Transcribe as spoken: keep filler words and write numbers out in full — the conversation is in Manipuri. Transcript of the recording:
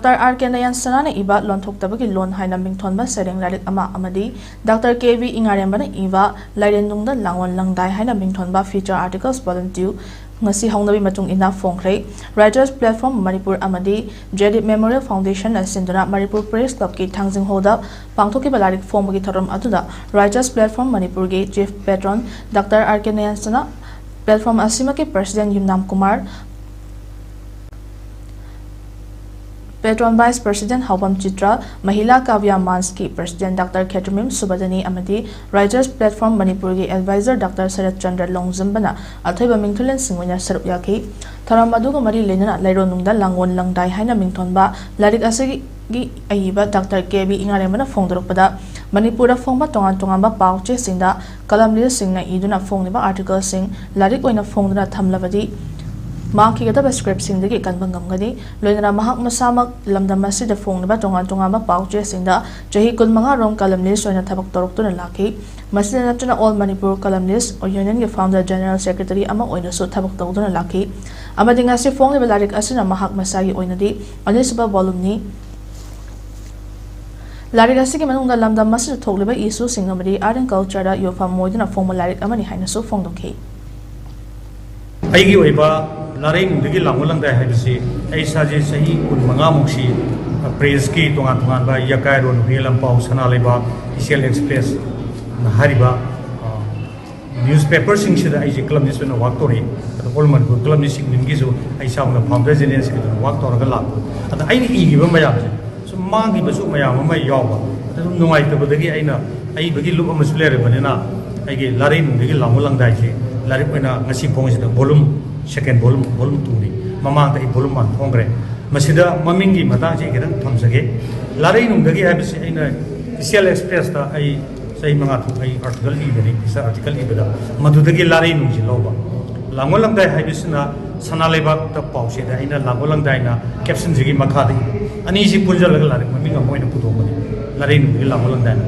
ꯗꯥꯛꯇꯔ ꯑꯥꯔ ꯀꯦ ꯅꯌꯟꯁꯅꯥꯅ ꯏꯕ ꯂꯣꯟꯊꯣꯛꯇꯕꯒꯤ ꯂꯣꯟ ꯍꯥꯏꯅ ꯃꯤꯡꯊꯣꯟꯕ ꯁꯩꯔꯦꯡ ꯂꯥꯏꯔꯤꯛ ꯑꯃ ꯑꯃꯗꯤ ꯗꯥꯛꯇꯔ ꯀꯦ ꯕꯤ ꯏꯉꯥꯔꯦꯝꯕꯅ ꯏꯕ ꯂꯥꯏꯔꯦꯟꯅꯨꯡꯗ ꯂꯥꯡꯑꯣꯟ ꯂꯪꯗꯥꯏ ꯍꯥꯏꯅ ꯃꯤꯡꯊꯣꯟꯕ feature articles volume two ꯉꯁꯤ ꯍꯧꯅꯕꯤ ꯃꯇꯨꯡ ꯏꯟꯅ ꯐꯣꯡꯈ꯭ꯔꯦ꯫ Writers Platform ꯃꯅꯤꯄꯨꯔ ꯑꯃꯗꯤ Jaideep Memorial Foundation ꯅ ꯁꯤꯟꯗꯨꯅ ꯃꯅꯤꯄꯨꯔ Press Club ꯀꯤ ꯊꯥꯡꯖꯤꯡ ꯍꯣꯜꯗ ꯄꯥꯡꯊꯣꯛꯈꯤꯕ ꯂꯥꯏꯔꯤꯛ ꯐꯣꯡꯕꯒꯤ ꯊꯧꯔꯝ ꯑꯗꯨꯗ Writers Platform ꯃꯅꯤꯄꯨꯔꯒꯤ Chief Patron doctor R K ꯅꯌꯟꯁꯅꯥ, platform ꯑꯁꯤꯃꯛꯀꯤ President Yumnam Kumar, Patron Vice President Haobam Chitra, ꯃꯍꯤꯂꯥ ꯀꯥꯕ꯭ꯌ ꯃꯥꯟꯆꯀꯤ President ꯗꯥꯛꯇꯔ ꯈꯦꯇ꯭ꯔꯤꯃꯌꯨꯝ ꯁꯨꯕꯗꯅꯤ ꯑꯃꯗꯤ Writers Platform ꯃꯅꯤꯄꯨꯔꯒꯤ Advisor ꯗꯥꯛꯇꯔ ꯁꯔꯠ ꯆꯟꯗ꯭ꯔ ꯂꯣꯡꯖꯝꯕꯅ ꯑꯊꯣꯏꯕ ꯃꯤꯡꯊꯣꯜꯂꯦꯟꯁꯤꯡ ꯑꯣꯏꯅ ꯁꯔꯨꯛ ꯌꯥꯈꯤ꯫ ꯊꯧꯔꯝ ꯑꯗꯨꯒ ꯃꯔꯤ ꯂꯩꯅꯅ ꯂꯥꯏꯔꯦꯟꯅꯨꯡꯗ ꯂꯥꯡꯑꯣꯟ ꯂꯪꯗꯥꯏ ꯍꯥꯏꯅ ꯃꯤꯡꯊꯣꯟꯕ ꯂꯥꯏꯔꯤꯛ ꯑꯁꯤꯒꯤ ꯑꯏꯕ ꯗꯥꯛꯇꯔ ꯀꯦ ꯕꯤ ꯏꯉꯥꯔꯦꯝꯕꯅ ꯐꯣꯡꯗꯣꯔꯛꯄꯗ, ꯃꯅꯤꯄꯨꯔꯗ ꯐꯣꯡꯕ ꯇꯣꯉꯥꯟ ꯇꯣꯉꯥꯟꯕ ꯄꯥꯎ ꯆꯦꯁꯤꯡꯗ columnistꯁꯤꯡꯅ ꯏꯗꯨꯅ ꯐꯣꯡꯂꯤꯕ articleꯁꯤꯡ ꯂꯥꯏꯔꯤꯛ ꯑꯣꯏꯅ ꯐꯣꯡꯗꯨꯅ ꯊꯝꯂꯕꯗꯤ ꯃꯥꯡꯈꯤꯒꯗꯕ scriptꯁꯤꯡꯗꯒꯤ ꯀꯟꯕ ꯉꯝꯒꯅꯤ꯫ ꯂꯣꯏꯅꯅ ꯃꯍꯥꯛ ꯃꯁꯥꯃꯛ ꯂꯝꯗꯝ ꯑꯁꯤꯗ ꯐꯣꯡꯂꯤꯕ ꯇꯣꯉꯥꯟ ꯇꯣꯉꯥꯟꯕ ꯄꯥꯎ ꯆꯦꯁꯤꯡꯗ ꯆꯍꯤ ꯀꯨꯟꯃꯉꯥ ꯔꯣꯝ columnist ꯑꯣꯏꯅ ꯊꯕꯛ ꯇꯧꯔꯛꯇꯨꯅ ꯂꯥꯛꯈꯤ꯫ ꯃꯁꯤꯗ ꯅꯠꯇꯅ All Manipur Columnist Unionꯒꯤ founder General Secretary ꯑꯃ ꯑꯣꯏꯅꯁꯨ ꯊꯕꯛ ꯇꯧꯗꯨꯅ ꯂꯥꯛꯈꯤ꯫ ꯑꯃꯗꯤ ꯉꯁꯤ ꯐꯣꯡꯂꯤꯕ ꯂꯥꯏꯔꯤꯛ ꯑꯁꯤꯅ ꯃꯍꯥꯛ ꯃꯁꯥꯒꯤ ꯑꯣꯏꯅꯗꯤ ꯑꯅꯤꯁꯨꯕ volumeꯅꯤ꯫ ꯂꯥꯏꯔꯤꯛ ꯑꯁꯤꯒꯤ ꯃꯅꯨꯡꯗ ꯂꯝꯗꯝ ꯑꯁꯤꯗ ꯊꯣꯛꯂꯤꯕ issueꯁꯤꯡ ꯑꯃꯗꯤ art and cultureꯗ ꯌꯣꯟꯐꯝ ꯑꯣꯏꯗꯨꯅ ꯐꯣꯡꯕ ꯂꯥꯏꯔꯤꯛ ꯑꯃꯅꯤ ꯍꯥꯏꯅꯁꯨ ꯐꯣꯡꯗꯣꯛꯈꯤ꯫ ꯑꯩꯒꯤ ꯑꯣꯏꯕ ꯂꯥꯏꯔꯩꯅꯨꯡꯗꯒꯤ ꯂꯥꯡꯒꯣꯜ ꯂꯪꯗꯥꯏ ꯍꯥꯏꯕꯁꯤ ꯑꯩ ꯏꯁꯥꯁꯦ ꯆꯍꯤ ꯀꯨꯟꯃꯉꯥꯃꯨꯛꯁꯤ pressꯀꯤ ꯇꯣꯉꯥꯟ ꯇꯣꯉꯥꯟꯕ ꯌꯀꯥꯏꯔꯣꯟ, ꯍꯨꯏꯌꯦꯟ ꯂꯥꯟꯄꯥꯎ, ꯁꯅꯥ ꯂꯩꯕꯥꯛ, ꯏꯆꯦꯜ Expressꯅ ꯍꯥꯏꯔꯤꯕ, ꯑ, newspaperꯁꯤꯡꯁꯤꯗ ꯑꯩꯁꯦ columnistꯑꯣꯏꯅ work ꯇꯧꯔꯛꯏ꯫ ꯑꯗꯣ All Manipur Columnist Unionꯒꯤꯁꯨ ꯑꯩ ꯏꯁꯥꯃꯛꯅ founder general secretaryꯅ work ꯇꯧꯔꯒ ꯂꯥꯛꯄ꯫ ꯑꯗ ꯑꯩꯅ ꯏꯈꯤꯕ ꯃꯌꯥꯝꯁꯦ ꯁꯨꯝ ꯃꯥꯡꯈꯤꯕꯁꯨ ꯃꯌꯥꯝ ꯑꯃ ꯌꯥꯎꯕ꯫ ꯑꯗ ꯁꯨꯝ ꯅꯨꯡꯉꯥꯏꯇꯕꯗꯒꯤ ꯑꯩꯅ ꯑꯏꯕꯒꯤ ꯂꯨꯞ ꯑꯃꯁꯨ ꯂꯩꯔꯕꯅꯤꯅ ꯑꯩꯒꯤ ꯂꯥꯏꯔꯩꯅꯨꯡꯗꯒꯤ ꯂꯥꯡꯒꯣꯜ ꯂꯪꯗꯥꯏꯁꯦ ꯂꯥꯏꯔꯤꯛ ꯑꯣꯏꯅ ꯉꯁꯤ ꯐꯣꯡꯉꯤꯁꯤꯗ volume, second volume, volume twoꯅꯤ꯫ ꯃꯃꯥꯡꯗ ꯑꯩ volume one ꯐꯣꯡꯈ꯭ꯔꯦ꯫ ꯃꯁꯤꯗ ꯃꯃꯤꯡꯒꯤ ꯃꯇꯥꯡꯁꯦ ꯑꯩ ꯈꯤꯇꯪ ꯊꯝꯖꯒꯦ꯫ ꯂꯥꯏꯔꯩꯅꯨꯡꯗꯒꯤ ꯍꯥꯏꯕꯁꯤ ꯑꯩꯅ ꯏꯆꯦꯜ Expressꯇ ꯑꯩ ꯆꯍꯤ ꯃꯉꯥ ꯇꯔꯨꯛ ꯑꯩ article ꯏꯕꯅꯤ, feature article ꯏꯕꯗ꯫ ꯃꯗꯨꯗꯒꯤ ꯂꯥꯏꯔꯩꯅꯨꯡꯁꯤ ꯂꯧꯕ꯫ ꯂꯥꯡꯒꯣꯜ ꯂꯪꯗꯥꯏ ꯍꯥꯏꯕꯁꯤꯅ ꯁꯅꯥ ꯂꯩꯕꯥꯛꯇ ꯄꯥꯎꯆꯦꯗ ꯑꯩꯅ ꯂꯥꯡꯒꯣꯜ ꯂꯪꯗꯥꯏꯅ captionꯁꯤꯒꯤ ꯃꯈꯥꯗ ꯏꯕ꯫ ꯑꯅꯤꯁꯤ ꯄꯨꯟꯁꯤꯜꯂꯒ ꯂꯥꯏꯔꯤꯛ ꯃꯃꯤꯡ ꯑꯃ ꯑꯣꯏꯅ ꯄꯨꯊꯣꯛꯄꯅꯤ, ꯂꯥꯏꯔꯩꯅꯨꯡꯗꯒꯤ ꯂꯥꯡꯒꯣꯜ ꯂꯪꯗꯥꯏꯅ꯫